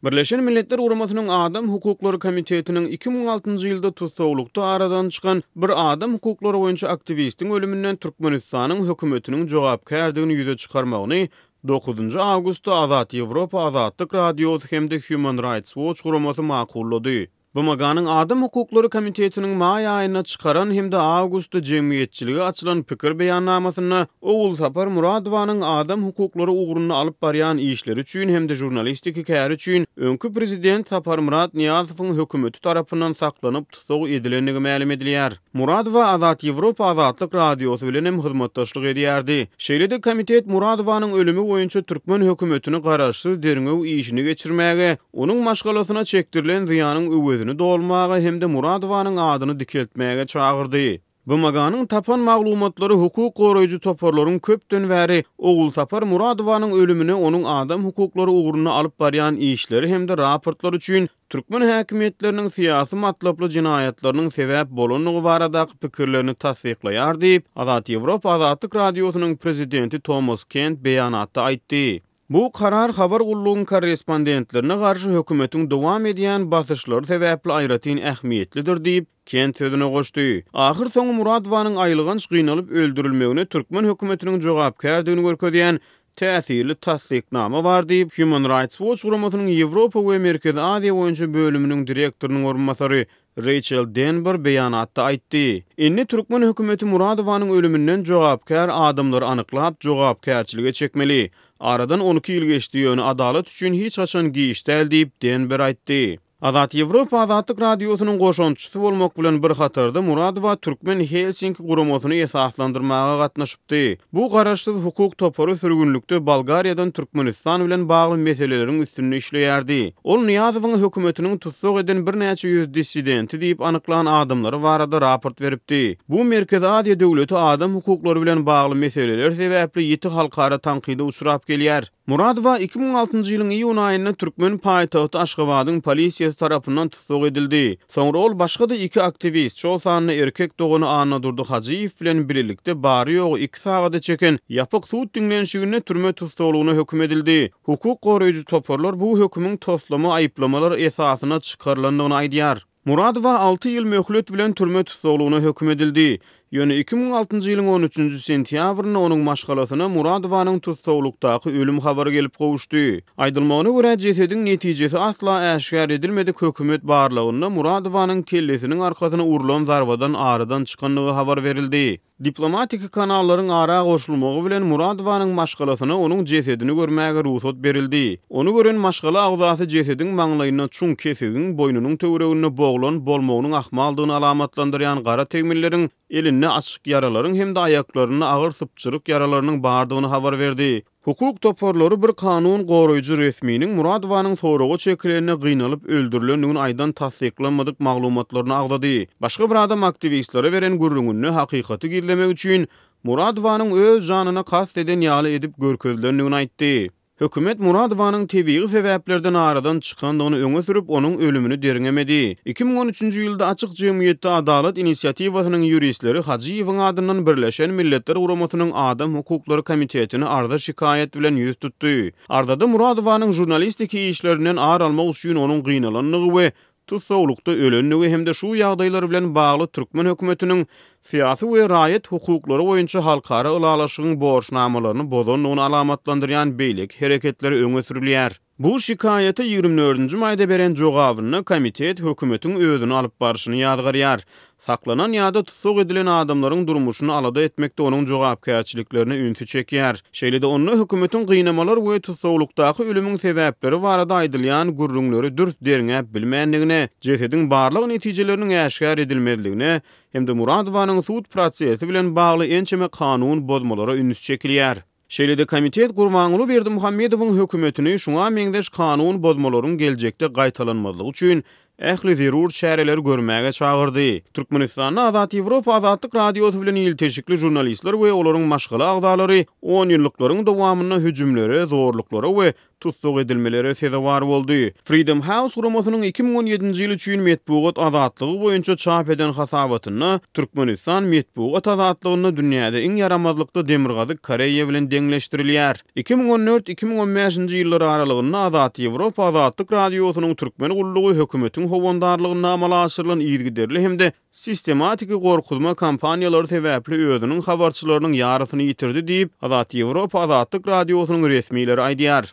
Birleşen Milletler Guramasynyň Adam hukuklary komitetiniň 2006-njy ýylda tussaglykda aradan çykan bir adam hukuklary boýunça aktiwistiň ölüminden Türkmenistanyň hökümetiniň jogapkärdigini ýüze çykarmagyny dokuzynjy awgustda Azat Ýewropa Azatlyk Radiosy hem-de Human Rights Watch guramasy makullady. BMG-niň Adam hukuklary komitetiniň maý aýynda çykaran hem-de awgustda jemgyýetçilige açylan pikir beýannamasynda Ogulsapar Muradowanyň adam hukuklary ugrunda alyp barýan işleri üçin hem-de žurnalistiki käri üçin öňki prezident Saparmyrat Nyýazowyň hökümeti tarapyndan saklanyp tussag edilendigi mälim edilýär. Muradowa Azat Ýewropa Azatlyk Radiosy bilen hem hyzmatdaşlyk edýärdi. Şeýle-de komitet Muradowanyň ölümi boýunça türkmen hökümetini garaşsyz derňew işini geçirmäge, onuň maşgalasyna çekdirilen zyýanyň öwezini dolmaga hem-de Muradowanyň adyny dikeltmäge çagyrdy. BMG-niň tapan maglumatlary hukuk goraýjy toparlaryň köpden bäri Ogulsapar Muradowanyň ölümine onuň adam hukuklary ugrunda alyp barýan işleri hem-de raportlary üçin türkmen häkimiýetleriniň syýasy matlaply jenaýatlarynyň sebäp bolandygy baradaky pikirlerini tassyklaýar diýip, Azat Ýewropa Azatlyk Radiosynyň prezidenti Tomas Kent beýanatda aýtdy. Bu karar habar gullugyň korrespondentlerine garşy hökümetiň dowam edýän basyşlary sebäpli aýratyn ähmiýetlidir diýip, Kent sözüne goşdy. Ahyrsoňy Muradowanyň aýylganç gynalyp öldürilmegine türkmen hökümetiniň jogapkärdigini görkezýän täsirli tassyknama bar diýip, Human Rights Watch guramasynyň Ýewropa we Merkezi Aziýa boýunça bölüminiň direktorynyň orunbasary Reýçel Denber beýanatda aýtdy. Indi türkmen hökümeti Muradowanyň ölüminden jogapkär adamlary anyklap, jogapkärçilige çekmeli. Aradan 12 ýyl geçdi, ýöne adalat üçin hiç haçan giç däl diýip, Denber aýtdy. Azat Ýewropa Azatlyk Radiosynyň goşantçysy bolmak bilen bir hatarda Muradowa Türkmen Helsinki guramasyny esaslandyrmaga gatnaşypdy. Bu garaşsyz hukuk topary sürgünlikde Bolgariýadan Türkmenistan bilen bagly meseleleriň üstünde işleýärdi. Ol Nyýazowyň hökümetiniň tussag eden birnäçe ýüz dissidenti diýip anyklan adamlary barada raport beripdi. Bu Merkezi Aziýa döwleti adam hukuklary bilen bagly meseleler sebäpli ýiti halkara tankyda uçrap gelýär. Muradowa 2006-njy ýylyň iýun aýynda türkmen paýtagty Aşgabadyň polisiýasy tarapyndan tussag edildi. Soňra ol başga-da iki aktiwist, şol sanda erkek dogany Annadurdy Hajyýew bilen bilelikde bary-ýogy iki sagada çeken ýapyk sud diňlenişiginde türme tussaglygyna höküm edildi. Hukuk goraýjy toparlar bu hökümiň toslama aýyplamalar esasynda çykarylandygyny aýdýar. Muradowa alty ýyl möhlet bilen türme tussaglygyna höküm edildi. Ýöne 2006-njy ýylyň on üçünji sentýabrynda onuň maşgalasyna Muradowanyň tussaglykdaky ölüm habary gelip gowuşdy. Aýdylmagyna görä, jesediň netijesi asla äşgär edilmedik hökümet barlagynda Muradowanyň kellesiniň arkasyna urlan zarbadan aradan çykandygy habar berildi. Diplomatiki kanallaryň ara goşulmagy bilen Muradowanyň maşgalasyna onuň jesedini görmäge rugsat berildi. Ony gören maşgala agzasy jesediň maňlaýynda çuň kesigiň, boýnunyň töwereginde boglan bolmagynyň ahmaldygyny alamatlandyrýan gara tegmilleriň, elinde açyk ýaralaryň hem-de aýaklarynda agyr sypjyryk ýaralarynyň bardygyny habar berdi. Hukuk toparlary bir kanun goraýjy resminiň Muradowanyň soraga çekileninde gynalyp öldürilendigini aýdan tassyklanmadyk maglumatlaryny agzady. Başga bir adam aktiwistlere beren gürrüňinde hakykaty gizlemek üçin Muradowanyň öz janyna kast eden ýaly edip görkezilendigini aýtdy. Hökümet Muradowanyň tebigy sebäplerden aradan çykandygyny öňe sürüp, onuň ölümini derňemedi. 2013-nji ýylda Açyk jemgyýetde adalat inisiatiwasynyň ýuristleri Hajyýewiň adyndan Birleşen Milletler Guramasynyň Adam hukuklary komitetine arza-şikaýat bilen ýüz tutdy. Arzada Muradowanyň žurnalistiki işlerinden ar almak üçin onuň gynalandygy we tussaglykda ölendigi hem-de şu ýagdaýlar bilen bagly türkmen hökümetiniň syýasy we raýat hukuklary boýunça halkara ylalaşygyň borçnamalaryny bozandygyny alamatlandyrýan beýleki hereketleri öňe sürülýär. Bu şikaýata 24-nji maýda beren jogabynda komitet hökümetiň özüni alyp barşyny ýazgarýar. Saklanan ýa-da tussag edilen adamlaryň durmuşyny alada etmekde onuň jogapkärçiliklerine ünsi çekýär. Şeýle-de onda hökümetiň gynamalar we tussaglykdaky ölümiň sebäpleri barada aýdylýan gürrüňleri dürs derňäp bilmändigine, jesediň barlag netijeleriniň äşgär edilmezligine hem-de Muradowanyň sud prosesi bilen bagly ençeme kanun bozmalara üns çekilýär. Şeýle-de komitet Gurbanguly Berdimuhamedowyň hökümetini şuňa meňzeş kanun bozmalaryň geljekde gaýtalanmazlygy üçin ähli zerur çäreleri görmäge çagyrdy. Türkmenistanda Azat Ýewropa Azatlyk Radiosy bilen ilteşikli žurnalistler we olaryň maşgala agzalary onýyllyklaryň dowamynda hüjümlere, zorluklara we tussag edilmelere sezewar boldy. Freedom House guramasynyň 2017-nji ýyl üçin metbugat azatlygy boýunça çap eden hasabatynda Türkmenistan metbugat azatlygynda dünýäde iň ýaramazlykda Demirgazyk Koreýa bilen deňleşdirilýär. 2014, 2015-nji ýyllar aralygynda Azat Ýewropa Azatlyk Radiosynyň Türkmen gullugy hökümetiň howandarlygynda amala aşyrylan yzygiderli hem-de sistematiki gorkuzma kampaniýalary sebäpli özüniň habarçylarynyň ýarysyny ýitirdi diýip, Azat Ýewropa Azatlyk Radiosynyň resmileri aýdýar.